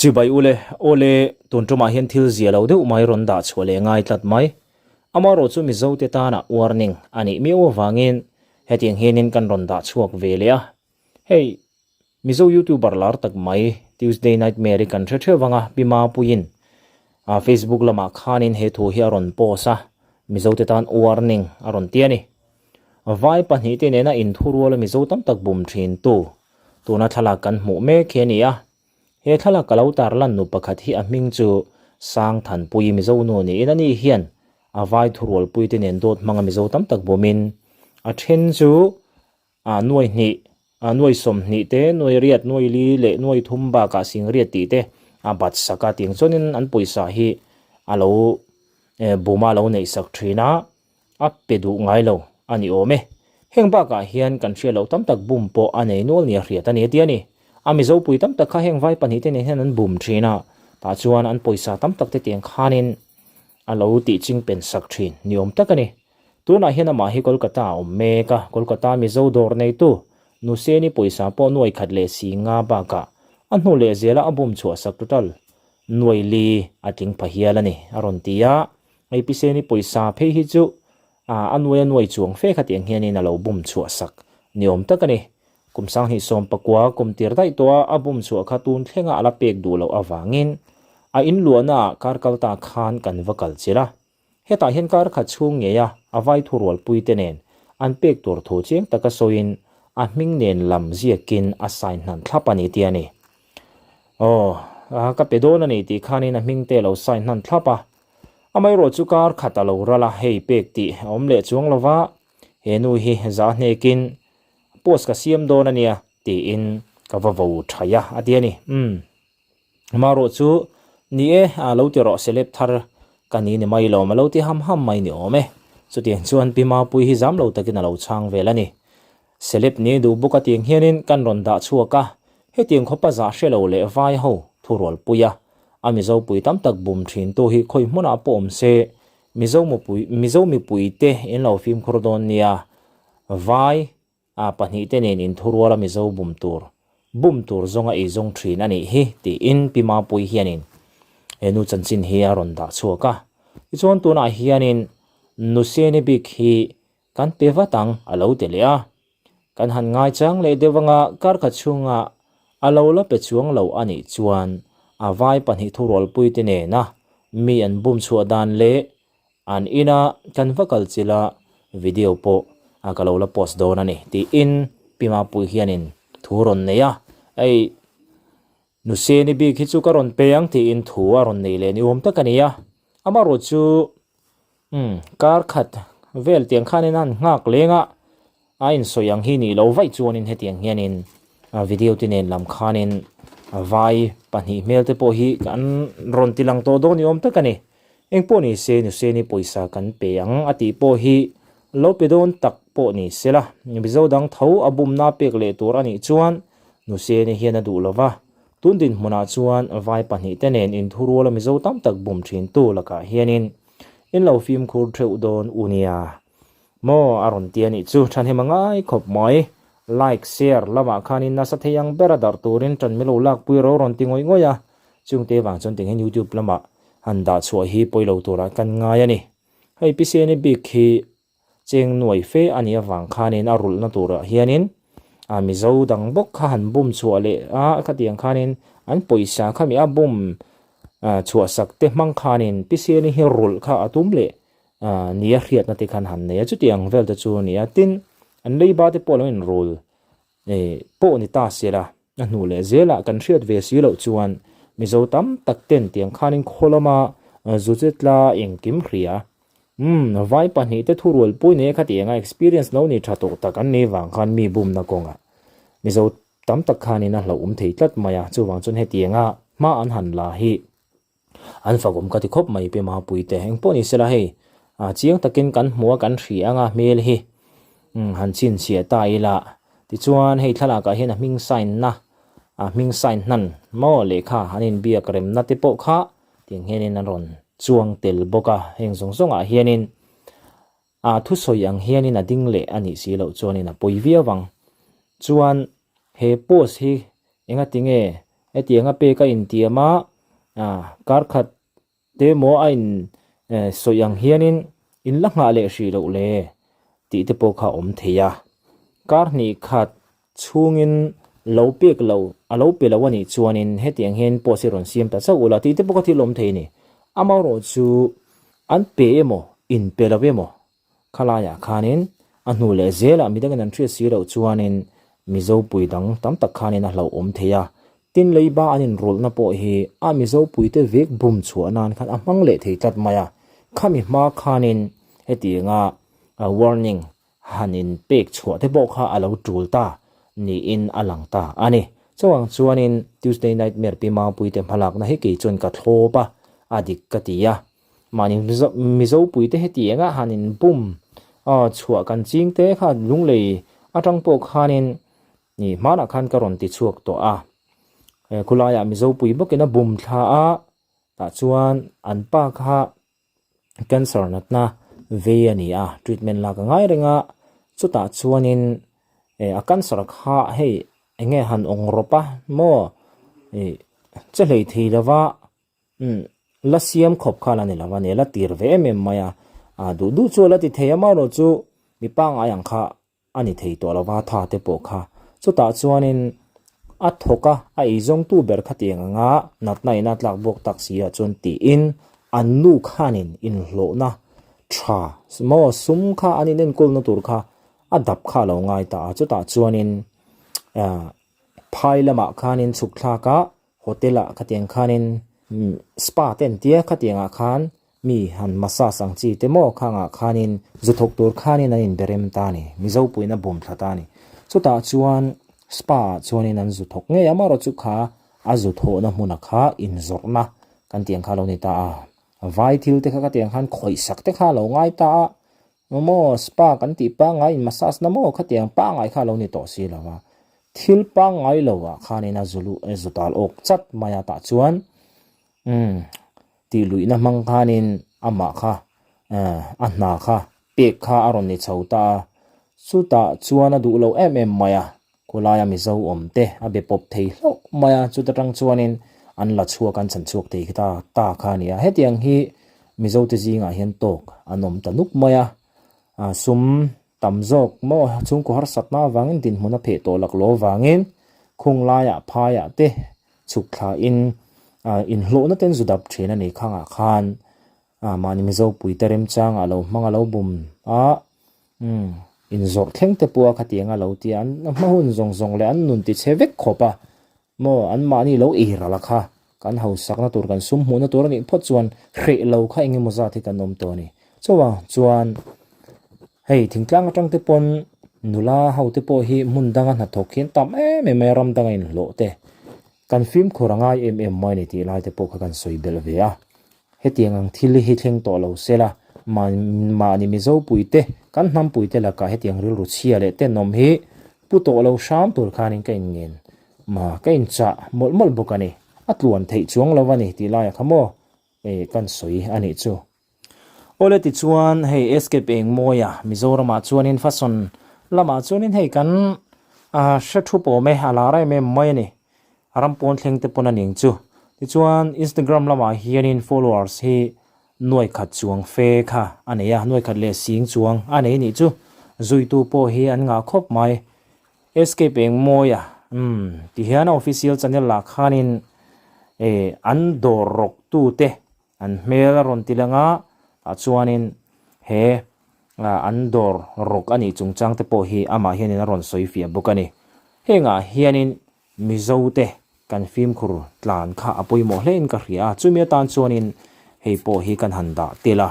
Chibai ule, awle, tun tumah hian thil zia lo deuh mai rawn dah chhuah leh ngai tlat mai. Amaherawh chu Mizote tana warning a nih miau avangin hetiang hianin kan rawn dah chhuak ve leh a. Hei, Mizo YouTuber lar tak mai Tuesday Nightmare i kan hre theuh vang a, Pi Mapuiin Facebook lamah khanin he thu hi a rawn post a, Mizote tan warning a rawn ti a ni. Vai pahnihte nena inthuruala Mizo tam tak bum thintu tuna thlalak kan hmuh mek hi a ni a. He thlalak ka lo tarlan nu pakhat hi a hming chu Sangthanpui Mizo nu niin ani hian a vai thurualpuite nen dawt hmanga Mizo tam tak bumin a then chu A nuai hnih, a nuai 20 te, nuai riat, nuai li leh nuai thum bakah sing riat tih te a bat sak a, tiang chuanin an pawisa hi a lo bum a lo neih sak thin a, a pe duh ngai lo a ni awm e. Heng bakah hian kan hriat loh tam tak bum pawh a nei nual nia hriat a ni a ti a ni. A Mizopui tam tak kha heng vai pahnih te nen hian an bum thin a, tah chuan an pawisa tam tak te tiang khanin a lo tih chingpen sak thin ni awm tak a ni. Tunah hian amah hi Kolkata a awm mek a, Kolkata Mizo dawr neitu Nuseni pawisa pawh nuai khat leh si nga bakah a hnu leh zela a bum chhuah sak total nuai li a tling pha hial a ni, a rawn ti a. Hei Piseni pawisa phei hi chu a nuai a nuai chuang fe khatiang hianin a lo bum chhuah sak ni awm tak a ni. Kum 2019 kum tir daih tawha a bum chhuah kha tun thlenga a la pek duh loh avangin a inluahnaah kar kalta khan kan va kal chilh a. Hetah hian kar khat chhung ngeia a vai thurualpuite nen an pek tur thu chiang taka sawiin a hming nen lam ziakin a sign hnan thlap a ni tih a ni. Aw, ka pe dawn a ni tih khanin a hming te lo sign hnan thlap a. Amaherawh chu kar khat a lo ral a, hei pek tih a awm leh chuang lova, he nu hi za hnekin post ka siam dawn a nia tiin ka va vo thaih a, a ti a ni. Umm. Amaherawh chu, Ni e, a lo ti rawh, celeb thar ka ni ni mai lawm, a lo ti ham ham mai ni awm e. Chutiang chuan Pi Mapuii hi zam lo takin a lo chhang vel a ni. Celeb ni duh bawk a tiang hianin kan rawn dah chhuak a, hetiang khawpa zah hre lo leh vai ho thurualpui a, a Mizo pui tam tak bum thintu hi khawi hmunah pawh awm se, Mizo mupui Mizo mipuite in lo fimkhur dawn nia, vai A pahnihte nen inthurual a Mizo bum tur, bum tur zawnga ei zawng thin a nih hi, tiin Pi Mapuii hianin he nu chanchin hi a rawn dah chhuak a. Tichuan tunah hianin Nuseni bik hi kan pe vat ang a lo ti leh a. Kan han ngaichang leh deuh anga kar khat chhunga a lo la pe chuang lo a nih chuan a vai pahnih thurualpuite nena mi an bum chhuah dan leh An ina kan va kal chilh a, video pawh a ka lo la post dawn a ni tiin Pi Mapuii hianin thu rawn nei a, hei Nuseni bik hi chu ka rawn pe ang tiin thu a rawn nei leh ni awm tak a ni a, amaherawh chu umm kar khat vel tiang khanin a han nghak leng a, A insawi ang hi nih loh vaih chuanin hetiang hianin video te nen lam khanin vai pahnih hmel te pawh hi kan rawn ti lang tawh dawn ni awm tak a ni. Eng pawh ni se Nuseni pawisa kan pe ang a tih pawh hi lo pe dawn tak pawh ni se la, Mizo dang tho a bumna pek leh tur a nih chuan Nuseni hian a duh lo va, tun dinhmunah chuan vai pahnih te nen inthuruala Mizo tam tak bum thintu lakah hianin in lo fimkhur theuh dawn u nia. Maw a rawn ti a nih chu thahnem a ngai khawp mai. Like, share lamah khanin nasa thei ang bera darh turin tan milo lakpui ro rawn ti ngawih ngawih a, chungte vang chuan tianghian YouTube lamah han dah chhuah hi pawilo turah kan ngai a ni. Hei PCNE bik hi cheng nuai fe a nih avang khanin a rulhna turah hianin a Mizo dang bawk kha han bum chhuah leh a, khatiang khanin an pawisa khami a bum chhuah sak te hmang khanin PCNE hi rulh kha a tum leh Nia hriatna te khan han nei a, chutiang vel te chu a ni a. Tin, an leiba te pawh lo inrul pawh ni ta se la, a hnu leh zelah kan hriat ve si loh chuan Mizo tam tak ten tiang khanin khaw lama zu che tla engkim hria. Umm, vai pahnih te thurualpui nei kha tianga experience lo ni tha tawh tak an nih vang khan mi bumna kawngah Mizo tam tak khanin a hlauhawm thei tlat mai a, chuvang chuan hetianga hma an han la hi An fakawm ka ti khawp mai Pi Mapui te. Engpawh ni sela hei chiang takin kan hmu a kan hria anga hmel hi han chhinchhiah ta ila. Tichuan hei thlalakah hian a hming sign na a hming sign hnan maw lehkha an inbiak remna te pawh kha tiang hianin an rawn chuang tel bawk a. Heng zawng zawngah hianin a thusawi ang hianin a ding leh a nih si loh chuanin a pawi viau ang. Chuan he post hi engatinge? Hetianga pek a intiam a, kar khat te maw a in sawi ang hianin in la nghah leh hrih loh le tih te pawh kha a awm thei a. Kar hnih khat chhungin lo pek lo a lo pe lo a nih chuanin hetiang hian post hi rawn siam ta chauh ula tih te pawh kha thil awm thei a ni. Amaherawhchu an pe emaw in pe lo emaw Khalaiah khanin a hnu leh zelah midangin an hriat si loh chuanin Mizo pui dang tam tak khanin a hlauhawm thei a. Tin leiba an inrawlhna pawh hi a Mizo puite vek bum chhuah nan khan a hmang leh thei tlat mai a. Khami hma khanin hetianga warning han inpek chhuah te pawh kha a lo tul ta niin a lang ta a ni. Chuvang chuanin Tuesday Nightmare Pi Mangpuite hmalakna hi kei chuan ka thlawp a, a dik ka ti a. Mahni Mizo puite heti engah han in bum a chhuah kan ching te kha lunglei atang pawh khanin ih hmanah khan ka rawn ti chhuak tawh a. Khulaiah Mizo pui bawkin a bum thla a, tah chuan an pa kha cancer natna vei a ni a, treatment lak a ngai reng a, chutah chuanin a cancer kha hei enge han awng rawp a maw ih che hlei thei lova Umm, la siam khawp kha la ni lo a ni, la tir ve em em mai a, a duh duh chu a la ti thei a, amaherawh chu mi pangngai ang kha a ni thei tawh lo va, tha te pawh kha. Chutah chuanin a thawk a, a eizawngtu ber kha tiang anga natna in a tlak buak tak si ah chuan tiin an nu khanin inhlawhna tha maw sum kha an inenkawlna tur kha a dap kha a lo ngai ta a, chutah chuanin phai lamah khanin chhuk thlak a Hotel ah khatiang khanin spa te an tia khatiangah khan mi han massage ang chi te maw khangah khanin zu thawk tur khanin an inberem ta a ni, Mizo puiin a bawm thla ta a ni. Chutah chuan spa ah chuanin an zu thawk ngei a, amaherawh chu kha a zu thawhna hmuna kha inzawrhna kan tih ang kha a lo ni ta a, vai thil te kha khatiang khan khawihsak te kha a lo ngai ta a, Maw spa kan tih pangngai in massage na maw khatiang pangngai kha lo ni tawh si lo a, thil pangngai lo ah khanin a zulu zu tal awk chat mai a tah chuan umm tih luihna hmang khanin amah kha a hna kha pek kha a rawn ni chho ta a, chutah chuan a duh lo em em mai a, khawlaia Mizo awm te a be pawp thei hlauh mai a, chuta tang chuanin an la chhuak an chhan chhuak thei ta ta kha a ni a, hetiang hi Mizo te zingah hian tawk an awm ta nuk mai a, sum tam zawk maw chhungkaw harsatna avangin dinhmun a pheh tawh laklawh avangin khung laiah phaiah te chhuk thlain inhlawhna ten zu dap thin a ni khangah khan mahni Mizo puite remchangah lo hmang a lo bum a. Umm, inzawrh thleng te pawh a khatiang a lo ti a, an hma hun zawng zawng leh an nun ti chhe vek khawp a, maw an mahni lo ei ral a kha, kan hausakna tur kan sum hmuhna tur a nih phawt chuan hreh lo kha eng emaw zat hi kan awm tawh a ni. Chuvang chuan hei thingtlang atang te pawn nula ho te pawh hi hmun danga hnathawk hi an tam em em mai a, ram danga inhlawh te kan fimkhur a ngai em em mai a ni tih lai te pawh kha kan sawi belh ve a. Hetiang ang thil hi thleng tawh lo se la, mahni Mizo puite, kan hnam puite lakah hetiang rilru chhia leh tenawm hi pu tawh lo hram tur khanin ka inngen ma, ka inchah mawlh mawlh bawk a ni. A tluan theih chuang lo a ni tih laiah kha maw kan sawi a nih chu. Awle tichuan hei Escape Engmawia Mizoramah chuanin fashion lamah chuanin hei kan hre thu pawm e, a lar em em mai a ni. A ram pawn thleng te pawn a ning chu. Tichuan Instagram lamah hianin followers hi nuai khat chuang fe kha a nei a, nuai khat leh sing chuang a nei nih chu. Zuitu pawh hi an ngah khawp mai. Escape Engmawia umm ti hian a official channel lah khanin eh an dawr rawk tu te an hmel a rawn ti lang a, tah chuanin he an dawr rawk a nih chungchang te pawh hi amah hianin a rawn sawi fiah bawk a ni. Hengah hianin Mizo te kan fimkhur tlan kha a pawimawh hle in ka hria a, chumi atan chuanin hei pawh hi kan han dah tel a.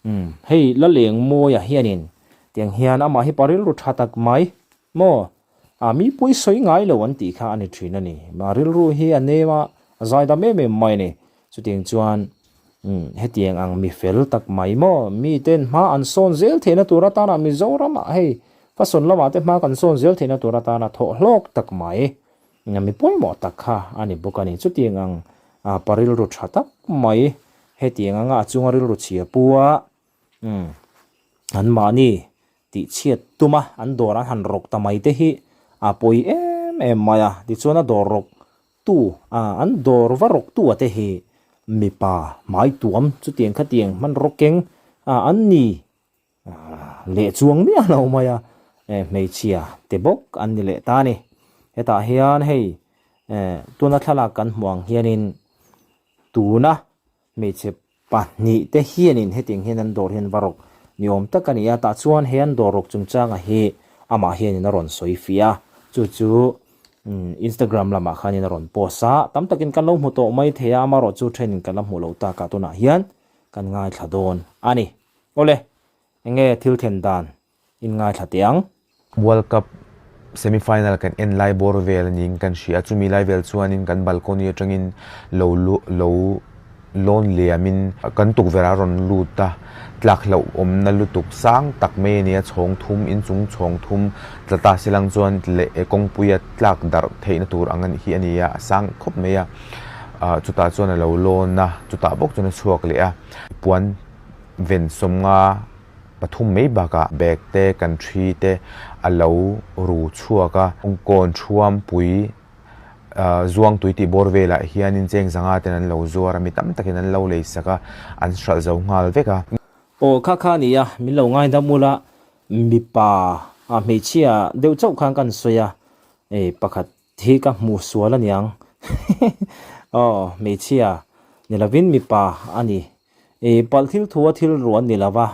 Umm, hei Lalengmawia hianin tiang hian amah hi pa rilru tha tak mai maw? A mi pawi sawi ngai lo an tih kha a ni thin a ni. A rilru hi a nem a, a zaidam em em mai a ni. Chutiang chuan umm hetiang ang mi fel tak mai maw? Miten hma an sawn zel theihna tur atana Mizoramah hei Fashion lamah te hma kan sawn zel theihna tur atana thawh hlawk tak mai mi pawimawh tak kha a ni bawk a ni. Chutiang ang pa rilru tha tak mai hetiang anga a chunga rilru chhia pu a an mahni tihchhiat tuma an dawr an han rawk ta mai te hi a pawi em em mai a. Tichuan a dawr rawk rawktu, an dawr va rawktu a te hi mipa hmai tuam chutiang khatiang hmanraw keng an ni leh chuang miah lo mai a, hmeichhia te bawk an ni leh ta a ni. Hetah hian hei tuna thlalak kan hmuh ang hianin tuna Hmeichhe pahnihte hianin hetiang hian an dawr hian va rawk ni awm tak a ni a, tah chuan he an dawr rawk chungchanga hi amah hianin a rawn sawi fiah a, chu chu Instagram lamah khanin a rawn post a, tam takin kan lo hmu tawh mai thei a, amaherawhchu thenin kan la hmuh loh takah tunah hian kan ngaithla dawn a ni. Awle, enge thil thlen dan In ngaithla teh ang. World Cup semi final kan en lai bawr vel a niin kan hria. Chumi lai vel chuanin kan balcony atangin lo lo lawn liamin kan tukverh a rawn lut a, tlak hlauh awmna lutuk sang tak mai a ni a, chhawng thum inchung chhawng thum tla ta se lang chuan leh kawngpuia tlak darh theihna tur ang hi a ni a, a sang khawp mai a. Chutah chuan a lo lawn a, chutah bawk chuan a chhuak leh a, puan ven sawmnga pathum mai bakah bag te kan thi te a lo ru chhuak a, kawn thuam pui ah zuang tui tih bawr velah hianin cheng zanga ten an lo zuar a, mi tam takin an lo lei sak a, an hralh zo nghal vek a. Aw kha kha a ni a, min lo ngaidam ula mipa ah hmeichhia deuh chauh khan kan sawi a, eh pakhat hi ka hmuh sual a niang aw hmeichhia ni lovin mipa a ni. I palh thil thu a thil ruah ni lova,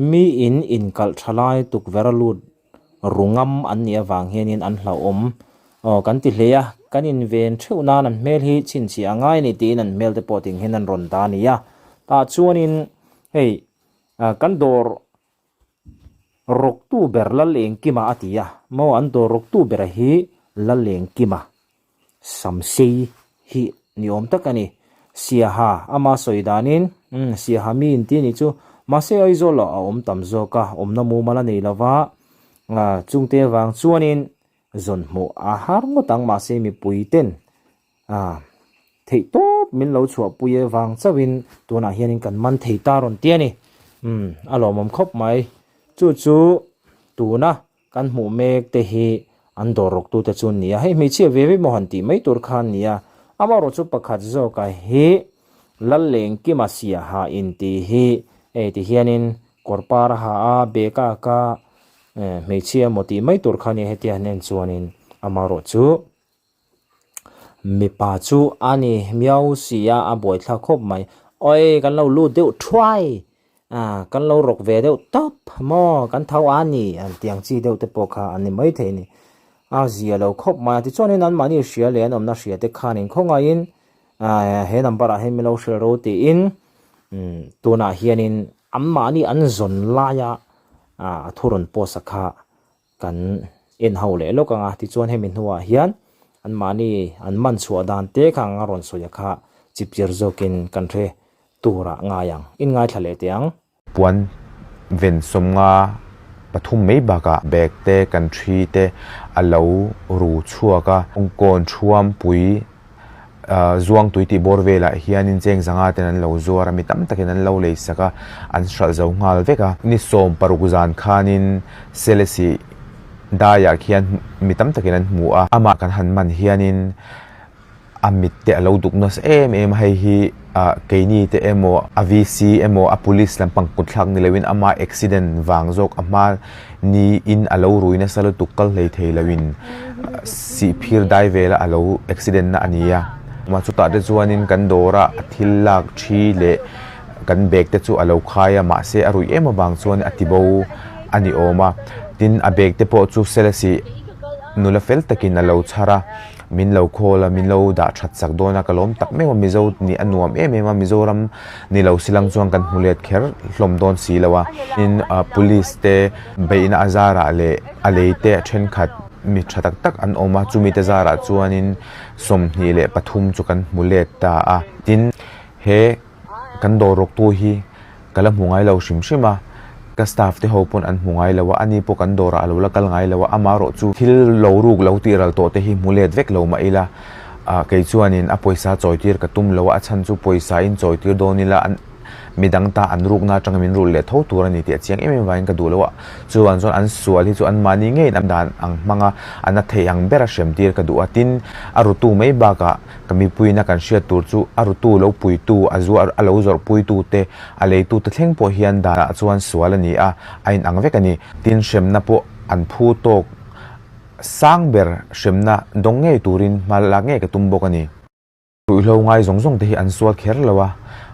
mi in inkalh tha lai tukverh a lut ru ngam an nih avang hianin an hlauhawm. Aw kan ti hle a, kan inven theuh nan an hmel hi chhinchhiah a ngai a ni tiin an hmel te pawh ting hian an rawn dah a ni a. Tah chuanin hei kan dawr rawktu ber Lalengkima a ti a, maw an dawr rawktu bera hi Lalengkima. Samsei hi ni awm tak a ni. Siaha ama sawi danin, umm, Siaha mi inti a nih chu. Mahse Aizawl ah a awm tam zawk a, awmna mumal a nei lova, chungte avang chuanin zawn hmuh a har ngawt ang. Mahse mipui ten theih tawp min lo chhuahpui avang chauhin tunah hianin kan man thei ta rawn ti a ni. Umm, a lawmawm khawp mai. Chu chu tuna Kan hmuh mek te hi an dawr rawk tute chu an ni a, hei hmeichhia ve ve maw han tih mai tur kha an ni a, amaherawh chu pakhat zawkah hi Lallengkima Siaha inti hi hei ti hianin kawr par a ha a, bag a ak a, hmeichhia emaw tih mai tur kha a ni a, hetia han en chuanin amaherawh chu Mipa chu a ni miau si a, a buaithlak khawp mai. Awi, kan lo lut deuh thuai, ah, kan lo rawk ve deuh tawp maw, kan tho a ni, an tih ang chi deuh te pawh kha an ni maithei a ni. A zia lo khawp mai a, tichuanin anmahni hria leh an awmna hria te khanin khawngaihin, ah, he number ah hian min lo hrilh ro tiin, umm, tunah hianin anmahni an zawn laia, ah, a thu rawn post a kha Kan en ho leh lawk ang a, tichuan hemi hnuah hian anmahni an man chhuah dan te kha ang a rawn sawi a kha chipchir zawkin kan hre turah ngai ang. In ngaithla leh teh ang. Puan ven 50 pathum mai bakah bag te kan thi te a lo ru chhuak a, kawn thuam pui Zuang tui tih bawr velah hianin cheng zanga ten an lo zuar a, mi tam takin an lo lei sak a, an hralh zo nghal vek a. Ni 16 zan khanin Selesih daiah khian mi tam takin an hmu a, amah kan han man hianin a mit te a lo duk nasa em em a, hei hi keini te emaw a VC emaw a police lampang kutthlak ni loin ama accident vang zawk a hma niin a lo rui nasa lutuk kal hlei thei loin Sihphir dai vela a lo accident na a ni a. Mah chutah te chuanin kan dawra a thil lak thi leh kan bag te chu a lo khai a, mahse a ruih em avang chuan a ti bo a ni awm a. Tin, a bag te pawh chu Selesih nula fel takin a lo chhar a, min lo call a, min lo dah that sak dawn a, ka lawm tak meuh a, Mizo nih a nuam em em a, Mizoram ni lo silang chuan kan hmu let kher hlawm dawn si lo a. Tin, police te beihna a zarah leh a lei te a thenkhat mi tha tak tak an awm a, chumi te zarah chuanin 23 chu kan hmu let ta a. Tin, he kan dawr rawktu hi ka la hmu ngai lo hrim hrim a, ka staff te ho pawn an hmu ngai lo a, ani pawh kan dawrah a lo la kal ngai lo a, amaherawh chu thil lo ruk lo tih ral tawh te hi hmu let vek lo mah ila, ah kei chuanin a pawisa chawi tir ka tum lo a, a chhan chu pawisa in chawi tir dawn ila an. Midang ta an rukna atanga min rulh leh tho tur a ni tih a chiang em em vangin ka duh lo a. Chuvang chuan an sual hi chu anmahni ngeiin an dan ang hmanga a na thei ang bera hrem tir ka duh a. Tin, a rutu mai bakah ka mipuiina kan hriat tur chu a rutu lo puitu, a zuar a lo zawrhpuitu te, a leitu te thleng pawh hian danah chuan sual a ni a, a inang vek a ni. Tin, hremna pawh an phu tawk sang ber hremna dawng ngei turin hma lak ngei ka tum bawk a ni. Ruihhlo ngai zawng zawng te hi an sual kher lo a,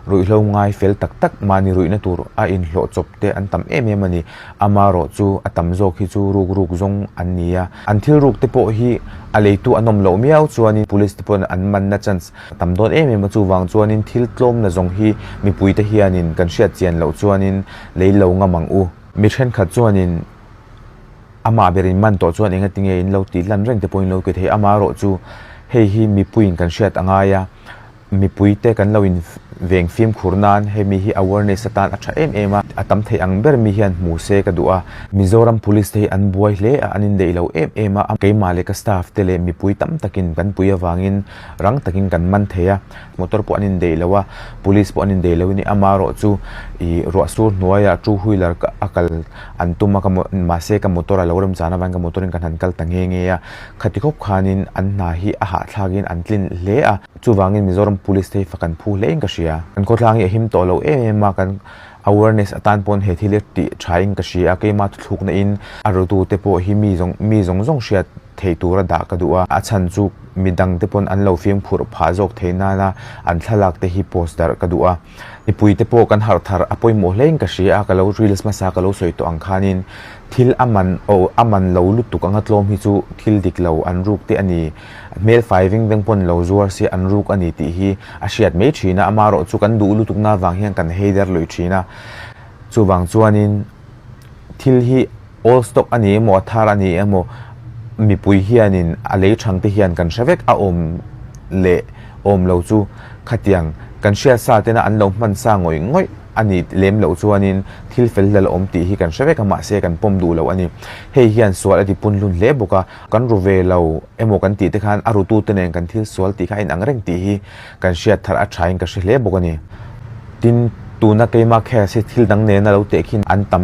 ruihhlo ngai fel tak tak mahni ruihna tur a inhlawh chawp te an tam em em a ni. Amarawh chu a tam zawk hi chu ruk ruk zawng an ni a, an thil ruk te pawh hi a leitu an awm loh miau chuanin police te pawhin an manna chance a tam dawn em em a, chuvang chuanin thil tlawmna zawng hi mipui te hianin kan hriat chian loh chuanin lei lo ngam ang u. Mi thenkhat chuanin Amah ber in man tawh chuan enga tinge in lo tih lan reng te pawh in lo ke thei. Amaherawh chu hei hi mipuiin kan hriat a ngai a, mipui te kan lo in veng fimkhur nan hemi hi awareness atan a tha em em a, a tam thei ang ber mi hian hmu se ka duh a. Mizoram Police te hi an buai hle a, an indeih lo em em a, keimah leh ka staff te leh mipui tam takin kan pui avangin rang takin kan man thei a, motor pawh an indeih lo a, police pawh an indeih lo a ni. Amaherawh chu ih ruah sur hnuaiah two wheeler a kal an tum a ka mahse ka motor a lo rem zan avangin ka motor in kan han kal ta nghe nghe a, khati khawp khanin an hna hi a hahthlakin an tlin hle a, chuvangin Mizoram Police te hi fak an phu hle in ka hria. Kan khawthlang hi a him tawh lo em em a, kan awareness atan pawn he thil hi tih tha in ka hria a, keimah thuthlukna in a rutu te pawh hi mi zawng mi zawng zawng hriat thei tura dah ka duh a, a chhan chu midang te pawn an lo fimkhurh phah zawk thei nana an thlalak te hi post darh ka duh a. Mipui te pawh kan harh thar a pawimawh hle in ka hria a, ka lo reels hmasa ka lo sawi tawh ang khanin thil a man oh a man lo lutuk anga tlawm hi chu thil dik lo an ruk te a ni, hmel fai veng veng pawn lo zuar se an ruk a ni tih hi a hriat mai thin a, amaherawh chu kan duh lutuk na vang hian kan hei der lui thin a, chuvang chuanin thil hi old stock a ni emaw a thar a ni emaw mipui hianin a lei thang te hian kan hre vek a awm leh awm lo chu khatiang kan hriat sa tena an lo hman sa ngawih ngawih a ni lem loh chuanin thil fel hlel a awm tih hi kan hre vek a mahse kan pawm duh lo a ni. Hei hian sual a ti pun hlun hle bawk a, kan ru ve lo emaw kan tih te khan a rutu te nen kan thil sual tih kha a inang reng tih hi kan hriat thar a thain ka hre hle bawk a ni. Tin, tuna keimah case hi thil dang nena lo teh khin an tam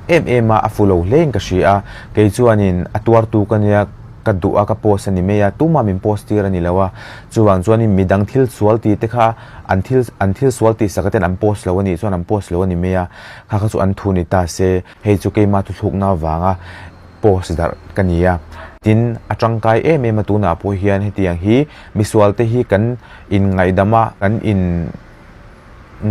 em em a, a fu lo hlein ka hria a. Kei chuanin a tuartu ka nia, ka duh a, ka post a ni mai a, tumah min post tir a ni lo a. Chuvang chuanin midang thil sual tih te kha an thil an thil sual tih sak aten an post lo a nih chuan an post lo a ni mai a, kha kha chu an thu ni ta se, hei chu keimah thuthlukna avanga post darh ka ni a. Tin, a tangkai em em a tunah pawh hian hetiang hi misual te hi kan inngaihdam a, kan in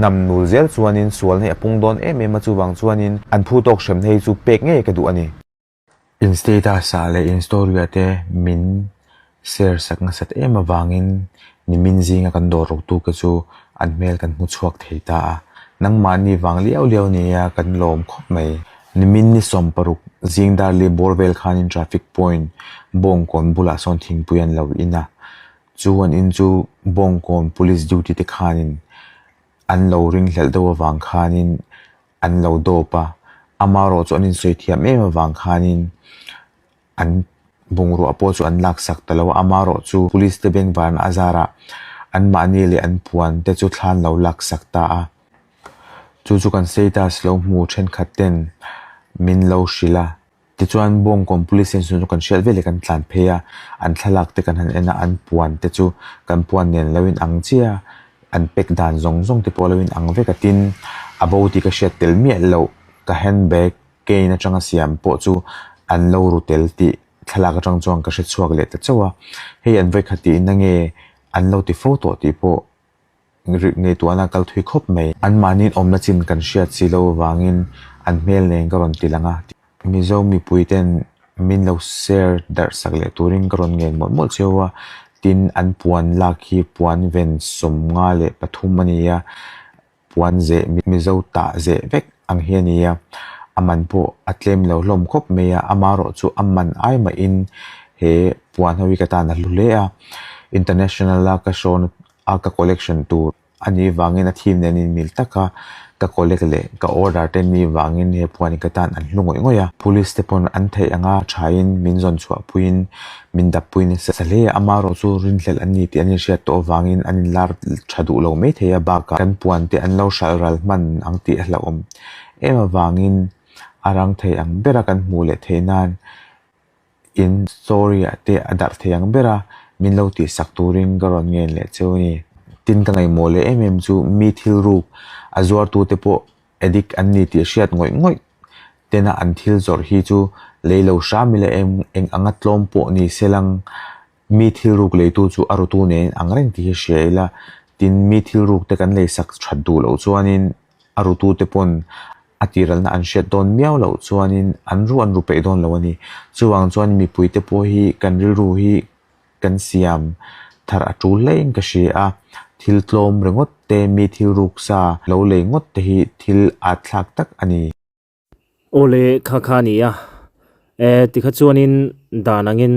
nam nul zel chuanin sual hi a pung dawn em em a, chuvang chuanin an phu tawk hrem hei chu pek ngei ka duh a ni. In status ah leh in story ah te min share sak nasat em avangin nimin zinga kan dawr rawk tu te chu an hmel kan hmu chhuak thei ta a, nangmahni vang liau liau nia kan lawm khawp mai. Nimin ni 16 zing dar leh bawr vel khanin traffic point Bawngkawn bulah sawn thingpui an lo in a, Chu an in chu Bawngkawn Police duty te khanin an lo ringhlelh deuh avang khanin an lo dawp a, amaherawh chu an insawi thiam em avang khanin an bungrua pawh chu an laksak ta lo a, amaherawh chu Police te bengvarna a zarah anmahni leh an puan te chu thla an lo laksak ta a, chu chu kan status lo hmu thenkhat ten min lo hrilh a. Tichuan Bawngkawn Police Station chu kan hriat veleh kan tlan phei a, an thlalak te kan han en a, an puan te chu kan puan nen lo in ang chiah a, an pack dan zawng zawng te pawh lo in ang vek a, tin a bo tih ka hriat tel miah loh ka handbag cane atanga siam pawh chu an lo ru tel tih thlalak atang chuan ka hre chhuak leh ta chauh a, hei an vawikhat tihna nge an lo ti fo tawh tih pawh Ngaihtuahna kal thui khawp mai. Anmahniin awmna chin kan hriat si lo avangin an hmel nen ka rawn ti lang a. Mizo mipui ten min lo share darh sak leh turin ka rawn ngen mawlh mawlh cheu a. Tin, an puan lak hi puan ven 53 a ni a, puan zeh Mizo tah zeh vek ang hi a ni a. A man pawh a tlem lo hlawm khawp mai a, amaherawh chu a man ai mahin he puan ho hi ka tan a hlu hle a. International a ka show na a ka collection tur a nih vangin a theme nen in mil taka Ka collect leh ka order te ni vangin he puan hi ka tan an hlu ngawih ngawih a. Police te pawn an theih anga thain min zawn chhuah puiin min dap pui nasa hle a. Amaherawh chu rinhlelh an ni tih an inhriat tawh avangin an inlar tha duh lo mai thei a. Bakah kan puan te an lo hralh ral hman ang tih a hlauhawm em avangin a rang thei ang bera kan hmuh leh theih nan In story ah te a darh thei ang ber a, min lo tih sak turin ka rawn ngen leh cheu a ni. Tin ka ngaihmawh leh em em chu mi thil ruk a zuartu te pawh addict an ni tih hriat ngawih ngawih tena an thil zawrh hi chu lei lo hram ila em eng anga tlawm pawh ni se lang mi thil ruk leitu chu a rutu nen ang reng tih hi hria ila tin mi thil ruk te kan lei sak that duh loh chuanin a rutu te pawn A tiralna an hriat dawn miau loh chuanin an ru an ru peih dawn lo a ni. Chuvang chuan mipuite pawh hi kan rilru hi kan siam thar a tul hlein ka hria a, thil tlawm ringawt te, mi thil ruksa lo lei ngawt te hi thil at thlak tak a ni. Awle kha kha a ni a, e tikha chuanin dan angin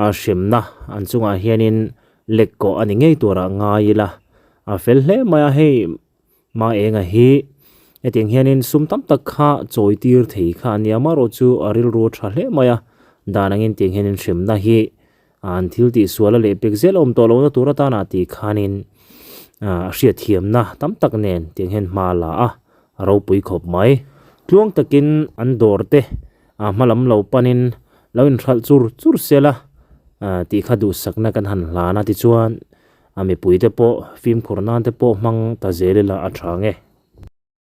a hremna an chungah hianin lek kawh a ni ngei turah ngai ila a fel hle mai a, hei Maenga hi hetiang hianin sum tam tak kha chawi tir thei kha a nia amaherawh chu a rilru a tha hle mai a, dan angin tiang hianin hremna hi an thil tih sual a leh pek zel a awm tawh lohna tur atana tih khanin a hriatthiamna tam tak nen tiang hian hma a la a, a ropui khawp mai. Tluang takin an dawr te a hma lam lo panin lo inhralh chur chur sel a tih kha duhsakna kan han hlan a tichuan A mipuite pawh fimkhur nan te pawh hmang ta zel ila a tha nge.